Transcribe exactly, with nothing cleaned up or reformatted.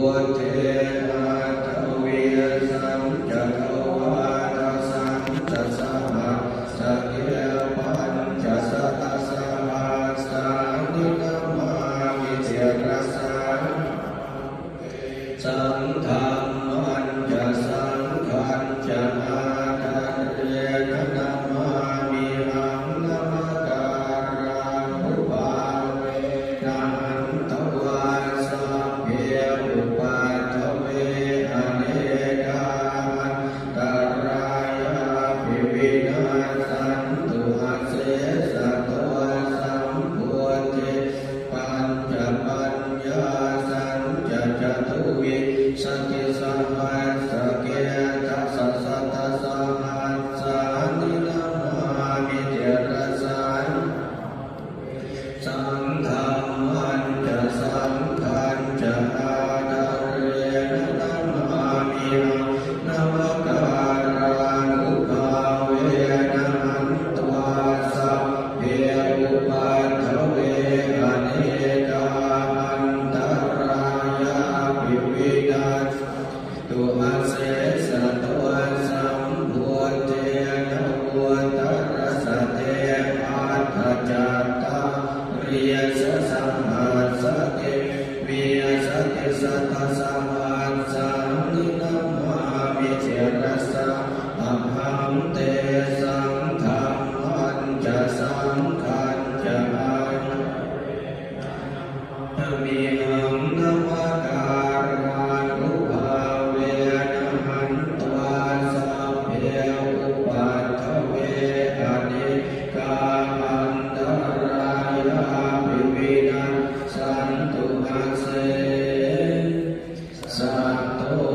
Buddhe aṭṭhavīsañca dvādasañca sahassake pañcasatasahassāni namāmi sirasā ahaṃ. Tesaṃ dhammañca saṅghañca ādarena namāmihaṃ. Namakārānubhāvena hantvā sabbe upaddave anekā antarāyāpi vinassantu asesato. Sambuddhe pañcapaññāsañca catuvīsatisahassake dasasatasahassāni namāmi sirasā ahaṃ. Tesaṃ dhammañca saṅghañca ādarena namāmihaṃ. Namakārānubhāvena hantvā sabbe upaddave anekā antarāyāpi vinassantu asesato. Sambuddhe navuttarasate aṭṭhacattāḷīsasahassake vīsatisatasahassāni namāmi sirasā ahaṃ. Tesaṃ dhammañca saṅghañca ādarena namāmihaṃ. Namakārānubhāvena hantvā sabbe upaddave anekā antarāyāpi vinassantu asesato.